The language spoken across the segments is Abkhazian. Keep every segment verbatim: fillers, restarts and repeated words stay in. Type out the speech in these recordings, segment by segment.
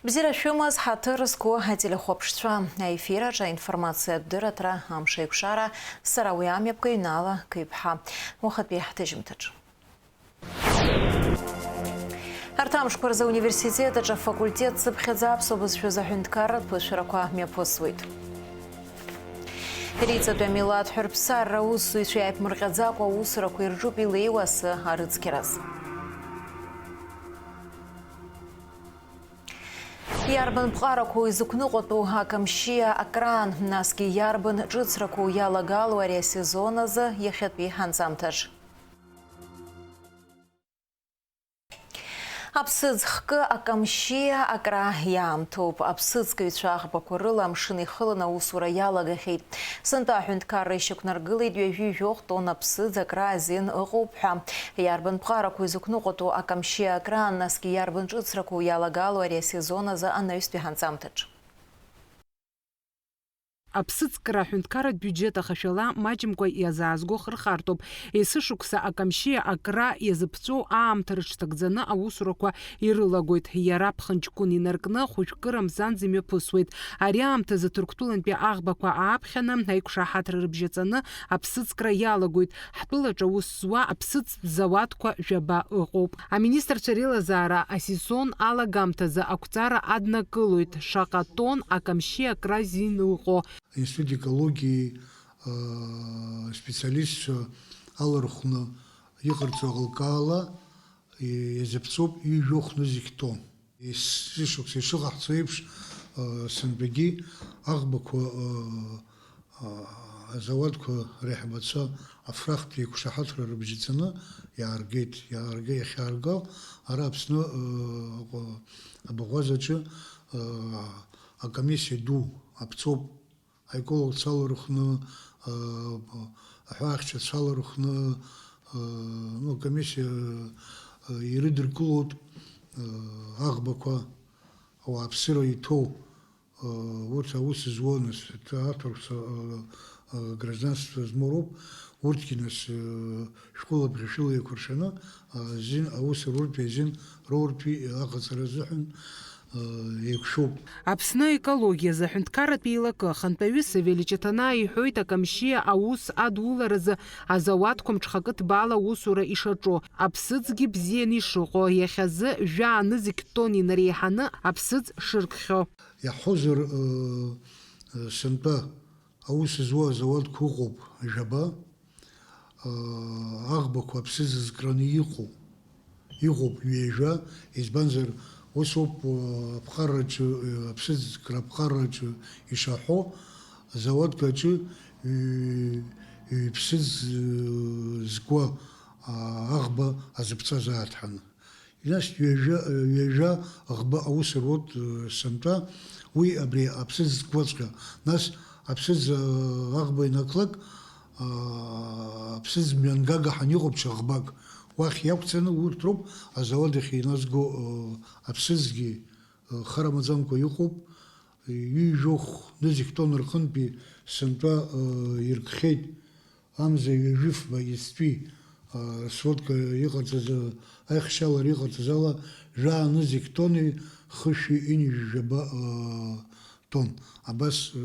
Бзиара шәымаз, ҳаҭыр зқәу ателехәаԥшцәа. Аефираҿы аинформациатә дырраҭара Амш аиқәшара, сара уи амҩаԥгаҩ Нала Қыҩԥҳа. Уахатәи ҳҭыжьымҭаҿы. Арҭ амшқәа рзы ауниверситет аҿы афакультет цыԥхьаӡа аԥсуа бызшәа азы аҳәынҭқарратә ԥышәарақәа мҩаԥысуеит. Иреиҵатәи амилаҭ ҳәа рԥсарра аусзуҩцәа иааиԥмырҟьаӡакәа аусурақәа ирҿуп илеиуа асы арыцқьараз. Иарбан ԥҟарақәоу изықәныҟәатәу акамшьиа акраан, насгьы иарбан ҿыцрақәоу иалагало ари асезон азы иахьатәи ҳанҵамҭаҿ? Аԥсыӡ хкы акамшьиа акра иаамҭоуп. Аԥсыӡкыҩцәа аӷбақәа рыла амшын ихыланы аусура иалагахьеит. Сынтәа аҳәынҭқарра ишьақәнаргылеит ҩажәи жәохә тонна аԥсыӡ акра азин ыҟоуп ҳәа. Иарбан ԥҟарақәоу изықәныҟәатәу акамшьиа акраан, насгьы иарбан ҿыцрақәоу иалагало ари асезон азы анаҩстәи ҳанҵамҭаҿ? Аԥсыӡкра аҳәынҭқарратә биуџьет ахашәала маҷымкәа иазаазго хырхарҭоуп. Есышықәса акамшьиа акра иазыԥҵәоу аамҭа рыҽҭагӡаны аусурақәа ирылагоит. Иара ԥхынҷкәын инаркны хәышәкы рамзанӡа имҩаԥысуеит. Ари аамҭазы Ҭырқәтәылантәи аӷбақәа ааԥхьаны аиқәшаҳаҭра рыбжьаҵаны аԥсыӡкра иалагоит. Ҳтәылаҿы аус зуа аԥсыӡтә зауадқәа жәаба ыҟоуп. Аминистрцәа реилазаара асезон алагамҭазы ақәҵара аднакылоит, шаҟа тонн акамшьи акра зин ыҟоу. Аинститут экологии, аа, специалистцәа алархәны иҟарҵо аҟылкаала, иазыԥҵәоуп ҩажәи жәохә нызқь тонн. Есышықәса ишыҟаҳҵо еиԥш, аа, сынтәагьы аӷбақәа, аа, аа, азауадқәа реиҳабацәа афрахттә еиқәшаҳаҭра рыбжьаҵаны иааргеит, иаарга-, иахьаарго ара Аԥсны, аа, аҟәа-, абаӷәазаҿы, аа, акомиссиа ду аԥҵоуп. Аекологцәа алархәны, аа, аҳәаахьчацәа алархәны, аа, ну, акомиссиа, аа, ирыдыркылоит, аа, аӷбақәа, ауааԥсыра иҭоу, аа, урҭ аус зуа, нас, аҭ-, аҭырқәцәа, аа, аа, гражданство змоу роуп, урҭгьы, нас, аа, шәҟәыла бӷьышәыла еиқәыршәаны, аа, азин, аус руртә азин роуртәи аҟаҵара азыҳәан, еиқәшәоуп. Аԥсны аекологиазы аҳәынҭқарратә еилакы ахантәаҩы Савели Ҷаҭанаа иҳәоит, акамшьиа аус адуларазы азауадқәа мҽхакы ҭбаала аусура ишаҿу, аԥсыӡгьы бзианы ишыҟоу, иахьазы жәаа нызқь тонн инареиҳаны аԥсыӡ шыркхьоу. Иаҳҳәозар, ы, ы, сынтәа аус зуа азауадқәа ыҟоуп жәаба, аа, аӷбақәа аԥсыӡ зкраны иҟоу, иҟоуп ҩажәа, избанзар, ус ауп, аа, аԥҟараҿы, аа, аԥсыӡ зкра аԥҟараҿы ишаҳәо, азауадқәа аҿы ҩ-, ҩ-, ԥсыӡ, аа, зкуа, аа, аӷба азыԥҵәаз ааҭҳаны. Нас ҩажәа, ҩажәа ӷба аус руеит, э, сынтәа, уи абри аԥсыӡ зкуаҵәҟьа. Нас аԥсыӡ, э, аӷба инаклак, а, аԥсыӡ мҩангага ҳан иҟоуп ҽа ӷбак. Уахь иақәцаны урҭ роуп азауад ахь иназго, э, аԥсыӡгьы, э, хара маӡамкәа иҟоуп. Ҩажәохә нызқь тонн рҟынтәи сынтәа, э, иркхьеит. Амза ҩажәифба естәи, а, сводка иҟарҵаз, а, аихшьалара иҟарҵаз ала, жәаа нызқь тонни хышәи ҩынҩажәи жәаба, а, тонн. Абас, а,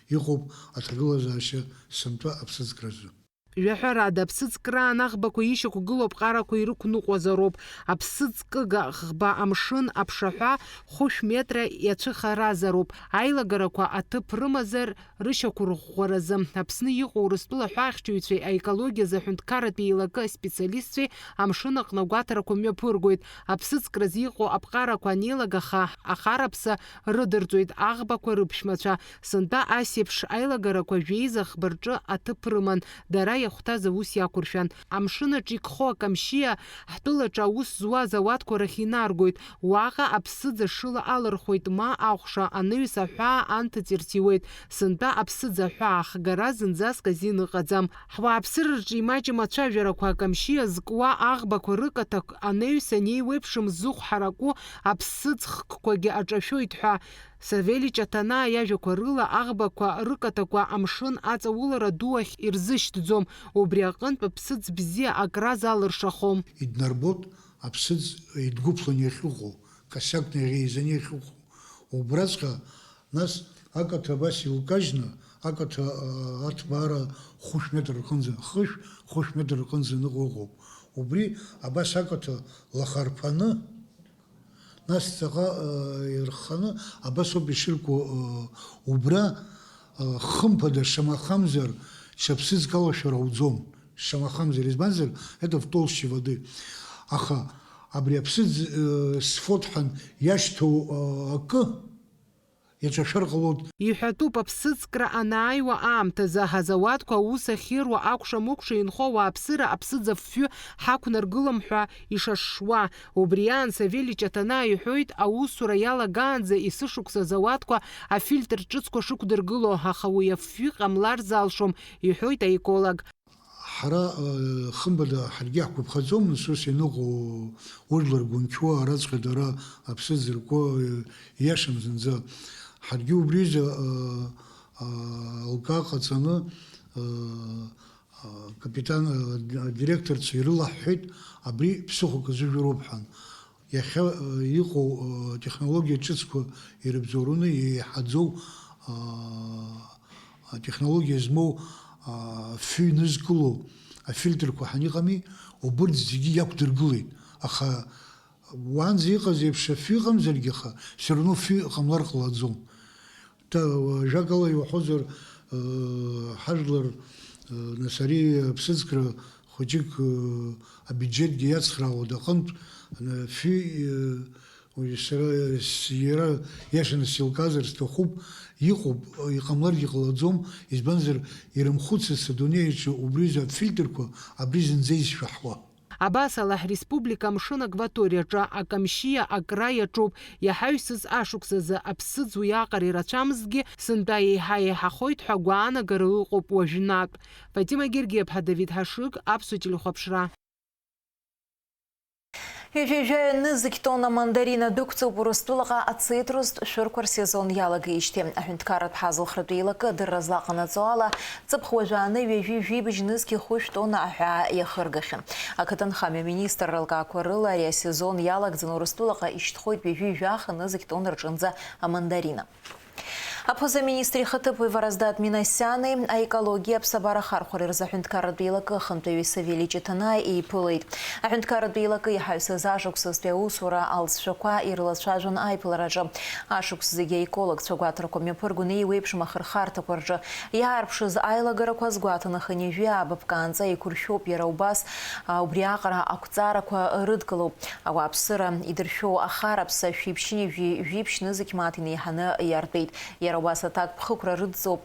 иҟоуп аҭагылазаашьа сынтәа аԥсыӡкразы. Жәаҳәарада, аԥсыӡ краан аӷбақәа ишьақәгылоу аԥҟарақәа ирықәныҟәозароуп. Аԥсыӡ кыга ӷба амшын аԥшаҳәа хәышә метра иацәыхаразароуп. Аилагарақәа аҭыԥ рымазар, рышьақәырӷәӷәаразы Аԥсны иҟоу Урыстәыла аҳәаахьчаҩцәеи аекологиазы аҳәынҭқарратә еилакы аспециалистцәеи амшын аҟны агәаҭарақәа мҩаԥыргоит. Аԥсыӡкразы иҟоу аԥҟарақәа анеилагаха, ахараԥса рыдырҵоит аӷбақәа рыԥшәмацәа. Сынтәа ас еиԥш аилагарақәа жәеиза ӷба рҿы аҭыԥ рыман, дара иахәҭаз аус иақәыршәан. Амшын аҿы икхо акамшьиа ҳтәылаҿы аус зуа азауадқәа рахь инаргоит. Уаҟа аԥсыӡ ашыла алырхуеит, ма аҟәша анаҩс аҳәаа анҭыҵ ирҭиуеит. Сынтәа аԥсыӡ аҳәаа ахгара зынӡаск азин ыҟаӡам. Ҳуааԥсыра рҿы имаҷым ацәажәарақәа, акамшьиа зкуа аӷбақәа рыкаҭәа анаҩс анеиуеиԥшым зыхә ҳараку аԥсыӡ хкқәагьы аҿашәоит ҳәа. Савели Ҷаҭанаа иажәақәа рыла, аӷбақәа рыкаҭәақәа амшын аҵаулара ду ахь ирзышьҭӡом, убри аҟынтә аԥсыӡ бзиа акраз алыршахом. Иднарбоит аԥсыӡ еидгәыԥлан иахьыҟоу, косякны иаха еизаны иахьыҟоу. Убраҵәҟьа, нас, акаҭа абас илкажьны, акаҭа, а, аҭбаара хәышә метр рҟынӡа, хышә, хәышә метр рҟынӡа ныҟәо ыҟоуп. Убри абас акаҭа лаха рԥаны, нас ҵаҟа, а, ирхханы, абас ауп ишыркуа, а, убра, а, хымԥада, шамахамзар, шьаԥсыӡк алашәар ауӡом. Шамахамзар, избанзар, это в толще воды. Аха абри аԥсыӡ, э, сфоҭҳан иашьҭоу, э, акы иаҿашәар ҟалоит. Иҳәатәуп, аԥсыӡкра анааиуа аамҭазы, ҳазауадқәа аус ахьируа акәша-мыкәша инхо ауааԥсыра аԥсыӡ афҩы ҳақәнаргылам ҳәа ишашшуа. Убри аан Савели Ҷаҭанаа иҳәоит, аусура иалагаанӡа есышықәса азауадқәа афильтр ҿыцқәа шықәдыргыло, аха уи афҩы ҟамлар залшом, иҳәоит аеколог. Ҳара, э, хымԥада, ҳаргьы ҳгәаԥхаӡом, нас ус ианыҟоу, ужәлар гәынқьуа, араҵәҟьа дара аԥсы ӡыркуа, э, ииашам зынӡа. Ҳаргьы убри аҩыза, э, э, алкаа ҟаҵаны, э, э, капитан, э, д-, директорцәа ирылаҳҳәеит, абри ԥсыхәак азыжәроуп ҳәан. Иахьа, э, иҟоу, э, технологиа ҿыцқәа ирыбзоуроуны еиҳаӡоу, э, атехнологиа змоу, э, афҩы инызкыло афильтрқәа ҳаниҟами, убырҭ зегьы иақәдыргылеит. Аха уаанӡа иҟаз еиԥш афҩы ыҟамзаргьы, аха все равно фҩы ҟамлар ҟалаӡом. Та, уа-, ажәакала иуҳәозар, э, ҳажәлар, э, нас ари аԥсыӡкра хәыҷык, э, абиуџьетгьы иацхраауа аҟынтә, э, фҩы, э, уи сара, с-, иара иашаны сеилкаазар сҭахуп, иҟоуп, иҟамларгьы ҟалаӡом, избанзар, ирымхәыцыц адунеи аҿы убри аҩыза афильтрқәа абри зынӡа изшәаҳуа. Абас ала, ҳреспублика амшын акваториаҿы акамшьиа акра иаҿуп. Иаҳаҩсыз ашықәсазы аԥсыӡ уиаҟара ирацәамызҭгьы, сынтәа еиҳа еиҳахоит ҳәа агәаанагара ыҟоуп уажәнатә. Фатима Гергиаԥҳа, Давид Ҳашыг, Аԥсуа телехәаԥшра. Ҩажәи жәаҩа нызқь тонна мандарина дәықәҵоуп Урыстәылаҟа ацитрустә шәырқәа рсезон иалагеижьҭеи. Аҳәынҭқарратә ҳазылхратә еилакы адырра злаҟанаҵо ала, ҵыԥх уажәааны ҩажәи жәибжь нызқь хәышә тонна аҳәаа иахыргахьан. Ақыҭанхамҩа аминистрра алкаақәа рыла ари асезон иалагӡаны Урыстәылаҟа ишьҭхоит ҩажәи жәаха нызқь тонна рҿынӡа амандарина. Аԥыза-министр ихаҭыԥуаҩ Вараздат Минасиани аекологиеи аԥсабара ахархәареи рзы аҳәынҭқарратә еилакы ахантәаҩи Савели Ҷыҭанааи еиԥылеит. Аҳәынҭқарратә еилакы иҳаҩсыз ашықәсазтәи аусура алҵшәақәа ирылацәажәон аиԥылараҿы. Ашықәс зегьы аекологцәа гәаҭарақәа мҩаԥыргон еиуеиԥшым ахырхарҭақәа рҿы иаарԥшыз аилагарақәа азгәаҭаны хынҩажәи ааба ԥкаанӡа еиқәыршәоуп, иара убас, а, убри аҟара ақәҵарақәа рыдкылоуп. Ауааԥсыра идыршәоу ахараԥса шәиԥшьынҩажәи жәиԥшь нызқь мааҭ инеиҳаны иартәеит. Иара убас аҭакԥхықәра рыдҵоуп.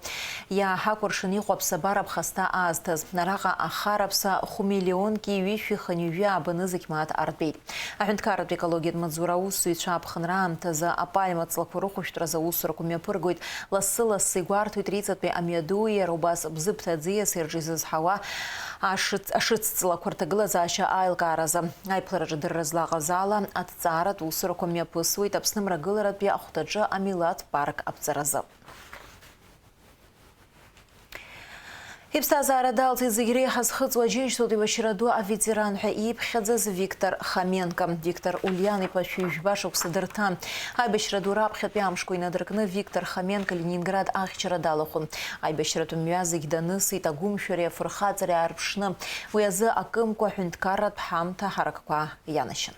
Иааҳакәыршан иҟоу аԥсабара аԥхасҭа аазҭаз. Араҟа ахараԥса хәмиллионки ҩышәи хынҩажәи ааба нызқь мааҭ артәеит. Аҳәынҭқарратә екологиатә маҵзура аусзуҩцәа аԥхынра аамҭазы апальма ҵлақәа рыхәышәтәразы аусурақәа мҩаԥыргоит. Лассы-лассы игәарҭоит Риҵатәи амҩадуи иара убас Бзыԥҭа аӡиаси рҿы изызҳауа ашыц-, ашыцҵлақәа рҭагылазаашьа аилкааразы. Аиԥылараҿы адырра злаҟаз ала, аҭҵааратә усурақәа мҩаԥысуеит Аԥсны мрагыларатәи ахәҭаҿы амилаҭ парк аԥҵаразы. Иԥсҭазаара далҵит зегь реиҳа зхыҵуа Аџьынџьтәылатәи еибашьра ду аветеран ҳәа ииԥхьаӡаз Виктор Хоменко. Виктор Ульян-иԥа шәи жәба шықәса дырҭан. Аибашьра ду раԥхьатәи амшқәа инадыркны Виктор Хоменко Ленинград ахьчара далахәын. Аибашьратә мҩа зегь данысит, агәымшәареи афырхаҵареи аарԥшны. Уи азы акымкәа ҳәынҭқарратә ҳамҭа ҳаракқәа ианашьан.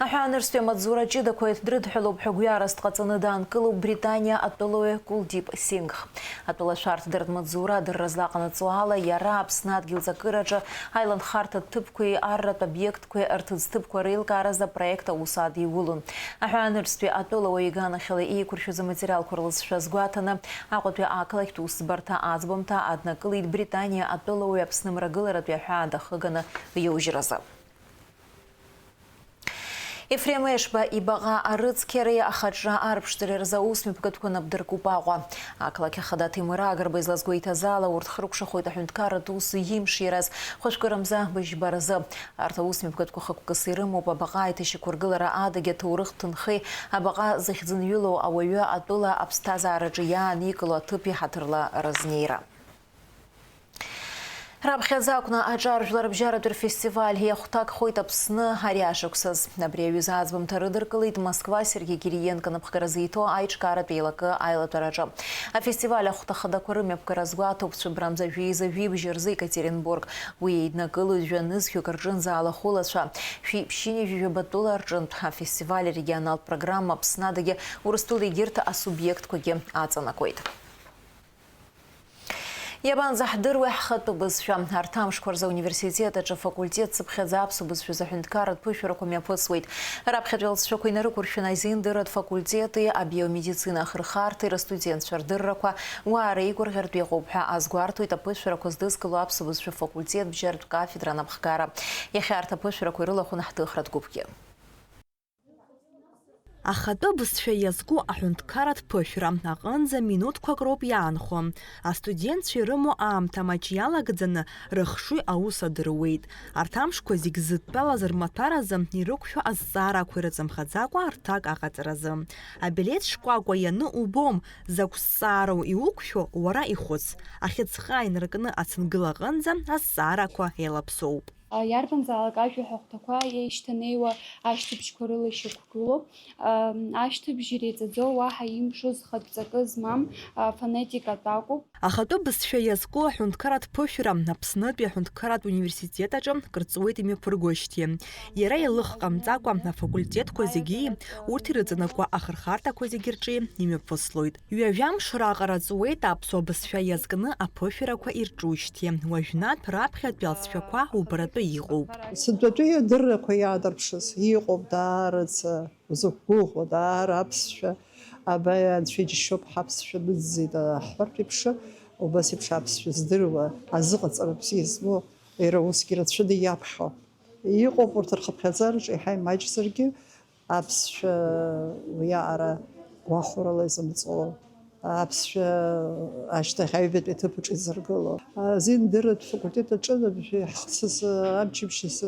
Аҳәаанырцәтәи амаҵзура ҷыдақәа дрыдҳәалоуп ҳәа гәҩарас дҟаҵаны даанкылоуп Британиа атәылауаҩ Кулдип Сингх. Атәылашәарҭа дыртә маҵзура адырра злаҟанаҵо ала, иара Аԥсны адгьыл ҵакыраҿы аиланхарҭа ҭыԥқәеи арратә обиектқәеи рҭыӡҭыԥқәа реилкааразы апроект аус адиулон. Аҳәаанырцәтәи атәылауаҩ иганахьала еиқәыршәаз аматериалқәа рлызшәа азгәаҭаны, Аҟәатәи ақалақьтә усӡбарҭа аӡбамҭа аднакылеит Британиа атәылауаҩ Аԥсны мрагыларатәи аҳәаа дахыганы иоужьразы. Ефрем Ешба ибаҟа арыцқьареи ахаҿра арԥшӡареи рзы аусмҩаԥгатәқәа напдыркуп Аҟәа. Ақалақь ахада Ҭемыр Агрба излазгәеиҭаз ала, урҭ хыркәшахоит аҳәынҭқарратә ус имшираз, хәажәкырамза быжьба рзы. Арҭ аусмҩаԥгатәқәа хықәкыс ирымоуп абаҟа аиҭашьақәыргылара адагьы аҭоурых ҭынхеи абаҟа зыхьӡынҩылоу ауаҩы атәыла аԥсҭазаараҿы иааникыло аҭыԥи ҳаҭырла рызнеира. Раԥхьаӡа акәны аҿар жәларбжьаратәи рфестиваль иахәҭакхоит Аԥсны ари ашықәсаз. Абри аҩыза аӡбамҭа рыдыркылеит Москва Сергеи Кириенко напхгара зиҭо аиҿкааратә еилакы аилатәараҿы. Афестиваль ахәҭа хадақәа рымҩаԥгара азгәаҭоуп цәыббрамза жәеиза жәибжь рзы Екатеринбург. Уи еиднакылоит жәа-нызқьҩык рҿынӡа алахәылацәа. Шәи ԥшьынҩажәи жәаба тәыла рҿынтә афестиваль арегионалтә программа Аԥсны адагьы Урыстәыла егьырҭ асубиектқәагьы аҵанакуеит. Иабанӡаҳдыруеи ҳхатәы бызшәа? Арҭ амшқәа рзы ауниверситет аҿы факультет цыԥхьаӡа аԥсуа бызшәа азы аҳәынҭқарратә ԥышәарақәа мҩаԥысуеит. Раԥхьатәи алҵшәақәа инарықәыршәаны азиндырратә факультети абиомедицина ахырхарҭеи рыстудентцәа рдыррақәа уаа реигәырӷьартә иҟоуп ҳәа азгәарҭоит аԥышәарақәа здызкыло аԥсуа бызшәа факультет бжьаратә кафедра анапхгара. Иахьа арҭ аԥышәарақәа ирылахәын ҳҭыхратә гәыԥгьы. Ахатәы бызшәа иазку аҳәынҭқарратә ԥышәара аҟынӡа минуҭқәак роуп иаанхо. Астудентцәа ирымоу аамҭа маҷ иалагӡаны рыхшыҩ аус адыруеит. Арҭ амшқәа зегь зыдтәалаз рмаҭәар азы ирықәшәо азҵаарақәа ирыҵамхаӡакәа рҭак аҟаҵаразы. Абилеҭ шкәакәа иану убом, закә зҵаароу иуқәшәо уара ихәыц. Ахьыӡҟа инаркны ацынгыла аҟынӡа азҵаарақәа еилаԥсоуп. Иарбанзаалак ажәа ҳәа ахәҭақәа еишьҭанеиуа ашьҭыбжьқәа рыла ишьақәгылоуп. Ашьҭыбжь иреиҵаӡоу уаҳа имшоз хатә ҵакы змам фонетикатә акәуп. Ахатәы бызшәа иазку аҳәынҭқарратә ԥышәара Аԥснытәи аҳәынҭқарратә университет аҿы кырҵуеит имҩаԥыргоижьҭеи. Иара илых ҟамҵакәа афакультетқәа зегьы, урҭ ирыҵанакуа ахырхарҭақәа зегьы рҿы имҩаԥыслоит. Ҩажәа мш раҟара ҵуеит аԥсуа бызшәа иазкны аԥышәарақәа ирҿужьҭеи. Уажәнатә раԥхьатәи алҵшәақәа убаратәы иҟоуп. Сынтәатәи адыррақәа иаадырԥшыз иҟоуп даараӡа узықәгәыӷуа, даара аԥсшәа, абаиа анцәа иџьшьоуп ҳаԥсшәа нызҵеит ҳҳәартә еиԥш, убас еиԥш аԥсшәа здыруа, азыҟаҵара бзиа змоу, иара усгьы рацәаны иаԥхьо. Иҟоуп урҭ рхыԥхьаӡараҿы еиҳа имаҷзаргьы, аԥсшәа уиаҟара гәахәарыла изымҵо, аԥсшәа ашьҭахь аҩбатәи аҭыԥ аҿы изыргыло. Азиндырратә факультет аҿы абжьы ҳхысыз амчыбжь азы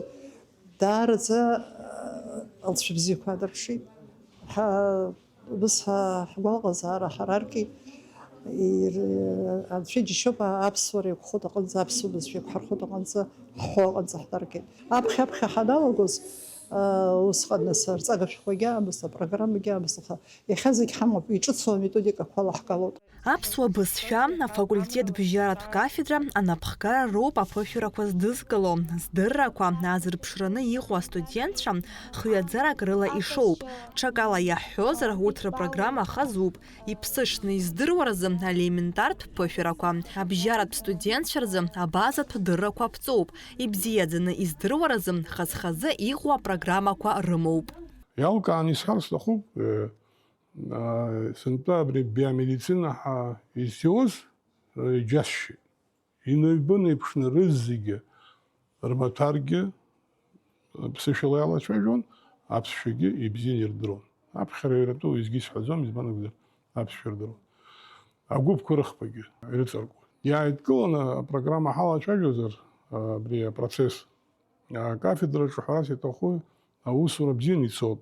даараӡа алҵшәа бзиақәа аадырԥшит. Ҳа-, ус ҳа-, ҳгәалаҟазаара ҳараркит. Ир-, анцәа иџьшьоуп, аԥсуара еиқәхоит аҟынӡа, аԥсуа бызшәа еиқәҳархоит аҟынӡа, ҳҳәо аҟынӡа ҳнаргеит. Аԥхьа-аԥхьа ҳаналагоз, аа, усҟан нас арҵага шәҟәгьы аамызт, апрограммагьы аамызт, аха иахьа зегь ҳамоуп, иҿыцу аметодикақәа лаҳгалоит. Аԥсуа бызшәа афакультет бжьаратә кафедра анапхгара роуп аԥышәарақәа здызкыло, здыррақәа аазырԥшраны иҟоу астудентцәа хҩаӡарак рыла ишоуп. Ҽакала иаҳҳәозар, урҭ рпрограмма хазуп, иԥсышны издыруа рзы алементартә ԥышәарақәа, абжьаратә студентцәа рзы абазатә дыррақәа ԥҵоуп, ибзиаӡаны издыруа рзы хаз-хазы иҟоу апрограммақәа рымоуп. Иалкааны исҳәар сҭахуп, э, а, сынтәа абри биомедицина ҳәа изиуз, э, иџьасшьеит. Инаҩбан еиԥшны рызегьы рмаҭәаргьы ԥсышәала иалацәажәон, аԥсшәагьы ибзианы ирдыруан. Аԥхьара иаратәы уеизгьы исҳәаӡом, избан акәзар, аԥсшәа рдыруан. Агәыԥқәа рыхԥагьы ирыҵаркуан. Иааидкыланы апрограмма ҳалацәажәозар, абри апроцесс, акафедраҿы ҳәарас иаҭаху аусура бзианы ицоит.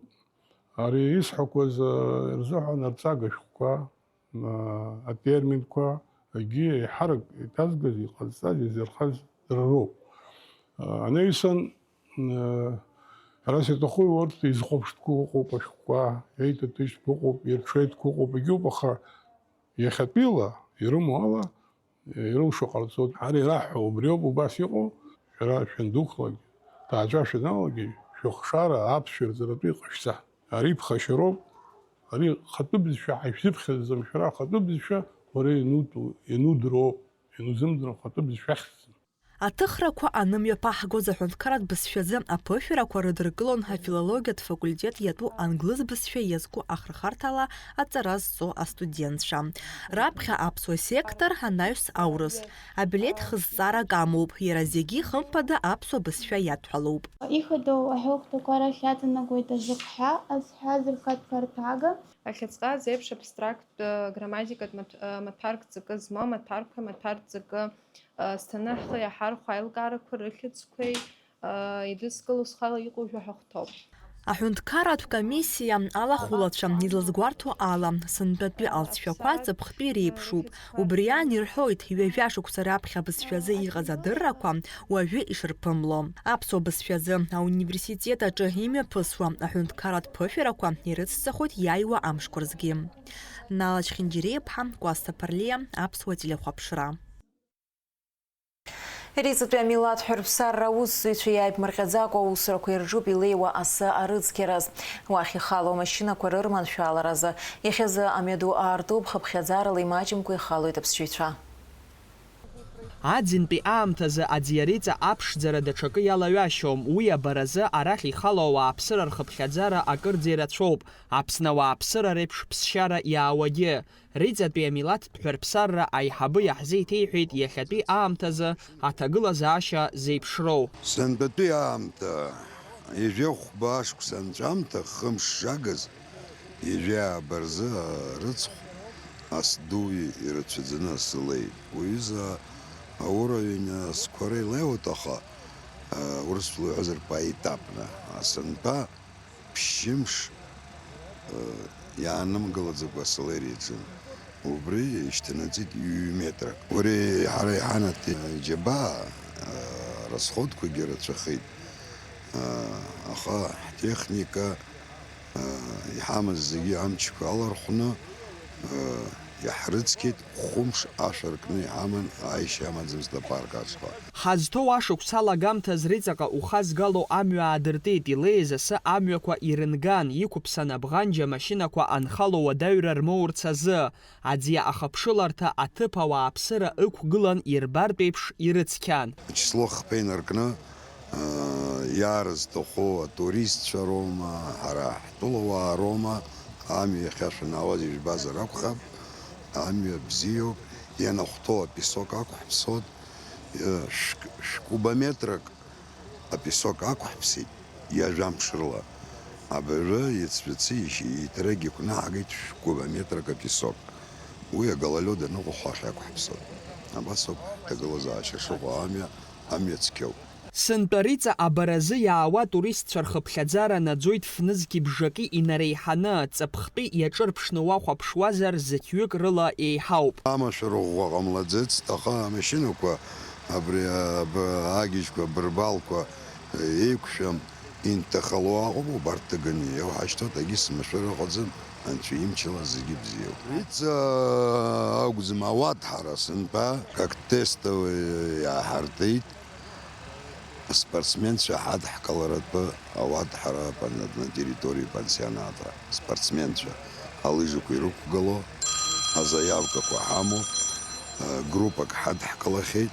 Ари исҳәақәаз, а, рзыҳәан арҵага шәҟәқәа, а, атерминқәа, егьи еиҳарак иҭазгаз, иҟазҵаз, изырхаз дара роуп. А, анаҩсан, а, ҳәарас иаҭаху урҭ изхәаԥштәқәоу ыҟоуп ашәҟәқәа, еиҭаҭыжьтәқәа ыҟоуп, ирҽеитәқәа ыҟоуп, егьи уаха иахьатәиала ирымоу ала, ирылшо ҟарҵоит. Ҳара ираҳҳәо убриоуп, убас иҟоу, шәара шәандәықәлак, ҭаацәа шәаналагеи, шәыхшара аԥсшәа рҵаратәы иҟашәҵа. Ари ԥхашьароуп, ари хатәы бызшәа ҳаишәзыԥхьаӡаӡом, шәара ахатәы бызшәа уара ианутәу, ианудыруоуп, ианузымдыруа хатәы бызшәа ахьӡ. Аҭыхрақәа анымҩаԥаҳгоз аҳәынҭқарратә бызшәазы аԥышәарақәа рыдыркылон афилологиатә факультет иатәу англыз бызшәа иазку ахырхарҭала аҵара зҵо астудентцәа. Раԥхьа аԥсуа сектор, анаҩс аурыс. Абилеҭ хызҵаарак амоуп, иара зегьы, хымԥада, аԥсуа бызшәа иадҳәалоуп. Ихадоу аҳәоу хәҭақәа рахь иаҵанакуеит азыхҳәа, азҳәа зырхатә харҭәага. Ахьыӡҟа зеиԥш абстракттә грамматикатә маҭ-, маҭәарк ҵакы змоу, маҭәарқәеи маҭәар ҵакы зҭаны ҳхы иаҳархәо аилкаарақәа рыхьӡқәеи, идызкыло схала иҟоу жәаҳәа хәҭоуп. Аҳәынҭқарратә комиссиа алахәылацәа излазгәарҭо ала, сынтәатәи алҵшәақәа ҵыԥхтәи реиԥшуп. Убри аан ирҳәоит, ҩажәа шықәса раԥхьа абызшәазы иҟаз адыррақәа уажәы ишырԥымло. Аԥсуа бызшәазы ауниверситет аҿы имҩаԥысуа аҳәынҭқарратә ԥышәарақәа ирыцҵахоит иааиуа амшқәа рзгьы. Нала Чхинџьириаԥҳа, Кәасҭа Ԥарлиа, Аԥсуа телехәаԥшра. Риҵатәи амилаҭ ҳәырԥсарра аусзуҩцәа иааиԥмырҟьаӡакәа аусурақәа ирҿуп илеиуа асы арыцқьараз. Уахь ихало амашьынақәа рырманшәаларазы. Иахьазы амҩаду аартуп, хыԥхьаӡарала имаҷымкәа ихалоит аԥсшьаҩцәа. Аӡынтәи аамҭазы аӡиариҵа аԥшӡара даҽакы иалаҩашьом, уи абаразы арахь ихало ауааԥсыра рхыԥхьаӡара акырӡа ирацәоуп, Аԥсны ауааԥсыра реиԥш ԥсшьара иаауагьы. Риҵатәи амилаҭтә ҳәырԥсарра аиҳабы иаҳзеиҭеиҳәеит иахьатәи аамҭазы аҭагылазаашьа зеиԥшроу. Сынтәатәи аамҭа, ҩажәи хәба ашықәс анҵәамҭа, хымш шагыз, ҩажәи ааба рзы арыцхә ас ду ирацәаӡаны асы леит. Уҩыза аура ҩны асқәара илеиуеит, аха, а, урысшәала иҳәозар, поэтапно. Асынтәа ԥшьымш, э, иаанымгылаӡакәа асолериа иаҿын. Убри ишьҭанаҵеит ҩ-метрак. Убри ҳара иҳанаҭ иџьабаа, э, расходқәагьы рацәахеит. Э, аха ҳтехника, э, иҳамаз зегьы амчқәа алархәны, э, иаҳрыцқьеит. Хәымш ашә аркны иҳаман, ааишьа амаӡамызт апарк ашҟа. Ҳазҭоу ашықәс алагамҭаз Риҵаҟа ухазгало амҩа аадыртит, илеиз асы амҩақәа ирынган, иқәыԥсан абӷанџь амашьынақәа анхало уадаҩра рмоурц азы. Аӡиа ахыԥшыларҭа аҭыԥ ауааԥсыра ықәгылан ирбартә еиԥш ирыцқьан. Ачисло хԥа инаркны, Иаарызҭаху атуристцәа роума, ҳара ҳтәылауаа роума, амҩа иахьашәанаауаз ижәбазар акәхап, амҩа бзиоуп, ианахәҭоу апесок ақәҳԥсот, шә-, шә-кубометрак апесок ақәҳԥсит, ҩажәа амш рыла. Абыржәы иацәацы ишь-, иҭрагь иқәнаҳгеит шә-кубометрак апесок. Уи агололёд аныҟәахо ахь ақәҳԥсот. Абас ауп ҳҭагылазаашьа шыҟоу, амҩа, амҩа цқьоуп. Сынтәа Риҵа абаразы иаауа атуристцәа рхыԥхьаӡара наӡоит фнызқьи бжаки инареиҳаны, ҵыԥхтәи иаҿырԥшны уахәаԥшуазар, зықьҩык рыла еиҳауп. Амашәыр ӷәӷәа ҟамлаӡацт, аха амашьынақәа абри аб-, агьежьқәа, абырбалқәа еиқәшәам, инҭахало аҟоуп, убарҭ ҭыганы иауҳашьҭуеит, егьыс машәыр ыҟаӡам, Анцәа имчала зегьы бзиоуп. Риҵа акәӡам, ауаҭәҳара сынтәа, как тестовый иааҳартит. Аспортсменцәа ҳадҳкыларатәы ауаҭәҳара пан-, на территории пансионата. Аспортсменцәа алыжақәа ирықәгыло азаиавкақәа ҳамоуп, э, группак ҳадҳкылахьеит.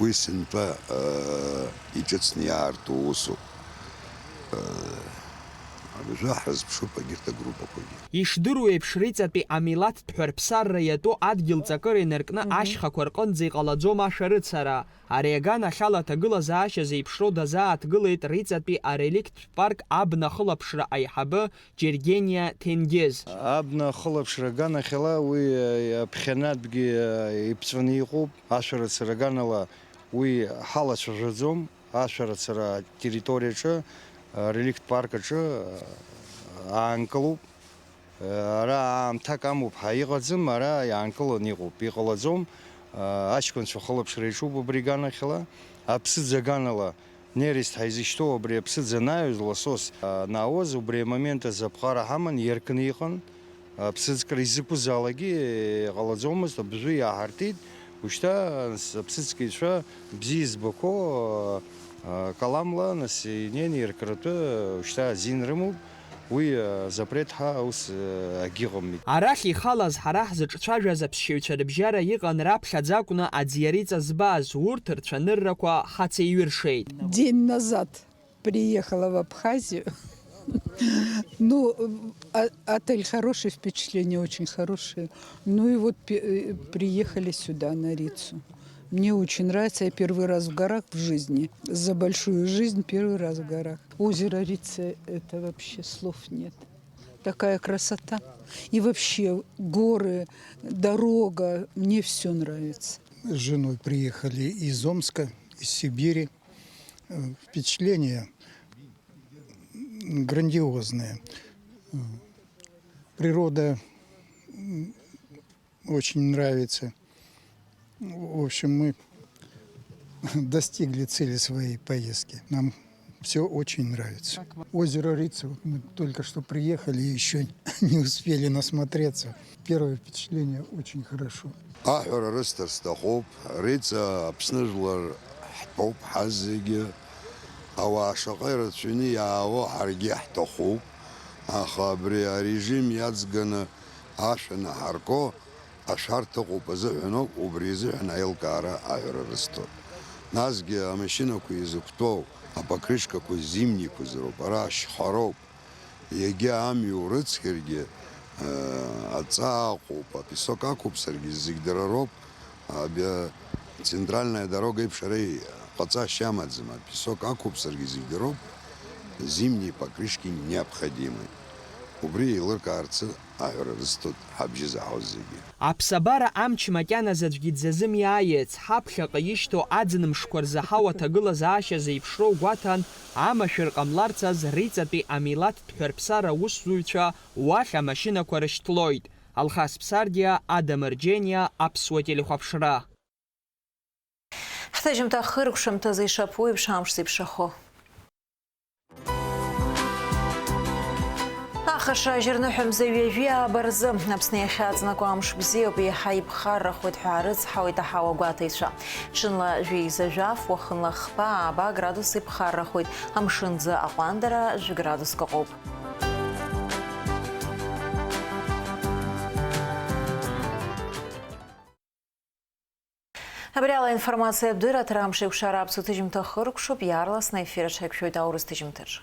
Уи сынтәа, э, иҿыцны иаарту усуп. Э, абыржәы ҳрызԥшуп егьырҭ агруппақәагьы. Ишдыру еиԥш, Риҵатәи амилаҭтә ҳәырԥсарра иатәу адгьыл ҵакыра инаркны Мгм. ашьхақәа рҟынӡа иҟалаӡом ашәарыцара. Ари аганахьала аҭагылазаашьа зеиԥшроу дазааҭгылеит Риҵатәи ареликттә парк абна ахылаԥшра аиҳабы Џьергениа Ҭенгиз. Абна ахылаԥшра аганахьала уи, э, аԥхьанатәгьы, э, иԥҵәаны иҟоуп. Ашәарыцара аганала уи ҳалацәажәаӡом. Ашәарыцара атерриториаҿы, э, ареликттә парк аҿы, э, аанкылоуп. Ара аамҭак амоуп ҳәа иҟаӡам, ара иаанкыланы иҟоуп, иҟалаӡом. Аҷкәынцәа хылаԥшра иаҿуп убри аганахьала. Аԥсыӡ аганала нерест ҳәа изышьҭоу абри аԥсыӡ анаҩыз, ласос анаауаз, убри амомент азы аԥҟара ҳаман, иаркны иҟан. Аԥсыӡкра изықәызаалакгьы иҟалаӡомызт, абыржәы иааҳартит. Ушьҭа аԥсыӡкыҩцәа бзиа избақәоу, а, а, каламла, нас, инеины иркратәы, ушьҭа азин рымоуп, уи, а, запрет ҳәа аус, а, агьыҟам. Арахь ихалаз ҳара ҳзыҿцәажәаз аԥсшьаҩцәа рыбжьара иҟан раԥхьаӡа акәны аӡиариҵа збаз, урҭ рцәаныррақәа ҳацеиҩыршеит. День назад приехала в Абхазию. Ну, а, отель хороший, впечатление очень хорошее. Ну и вот пе-, э, приехали сюда, на Рицу. Мне очень нравится, я первый раз в горах в жизни. За большую жизнь первый раз в горах. Озеро Рица, это вообще слов нет. Такая красота. И вообще горы, дорога, мне всё нравится. С женой приехали из Омска, из Сибири. Э, впечатление, м, Грандиозные. М, природа, м, очень нравится. В общем, мы достигли цели своей поездки. Нам всё очень нравится. Озеро Рица, вот мы только что приехали и ещё не успели насмотреться. Первое впечатление — очень хорошо. Аҳәара рысҭар сҭахуп, Рица Аԥсны жәлар ҳтәоуп ҳазегьы. Ауаа шаҟа ирацәаҩны иаауа ҳаргьы ҳҭахуп, аха абри арежим иаҵганы ашә анаҳарку, ашәарҭа ыҟоуп азыҳәан ауп, убри азыҳәан аилкаара аҳәара рысҭоит. Насгьы амашьынақәа изықәтәоу, апокрышкақәа зимнеиқәаз роуп, ара ашьхароуп. Егьа амҩа урыцқьаргьы, э, аҵаа ыҟоуп, апесок ақәуп, саргьы зегь дара роуп. Аб-, центральная дорога еиԥш ара ҟаҵашьа амаӡам, апесок ақәуп, саргьы зегь дара роуп. Зимние покрышки необходимы. Убри еилыркаарцы аҳәара рысҭоит ҳабжьы заҳауз зегьы. Аԥсабара амч макьаназы аӡәгьы дзазымиааиц, ҳаԥхьаҟа ишьҭоу аӡын мшқәа рзы ҳауа аҭагылазаашьа зеиԥшроу гәаҭан, амашәыр ҟамларц азы Риҵатәи амилаҭтә ҳәарԥсара аусзуҩцәа уахь амашьынақәа рышьҭлоит. Алхас Ԥсардиа, Адамыр Џьениа, Аԥсуа телехәаԥшра. Ҳҭыжьымҭа хыркәшамҭазы ишаԥу еиԥш амш зеиԥшрахо. Ахаша ажьырныҳәа мза ҩажәи ааба рзы Аԥсны иахьаҵанакуа амш бзиоуп, еиҳа иԥхаррахоит ҳәа аарыцҳауеит аҳауа гәаҭаҩцәа. Ҽынла жәеиза жәаф, уахынла хԥа ааба градус иԥхаррахоит, амшын ӡы аҟәандара жәградуск аҟоуп. Абри ала аинформациатә дырраҭара амш еиқәшара аԥсуа ҭыжьымҭа хыркәшоуп, иаарласны аефир аҽаиқәшәоит аурыс ҭыжьымҭаҿы.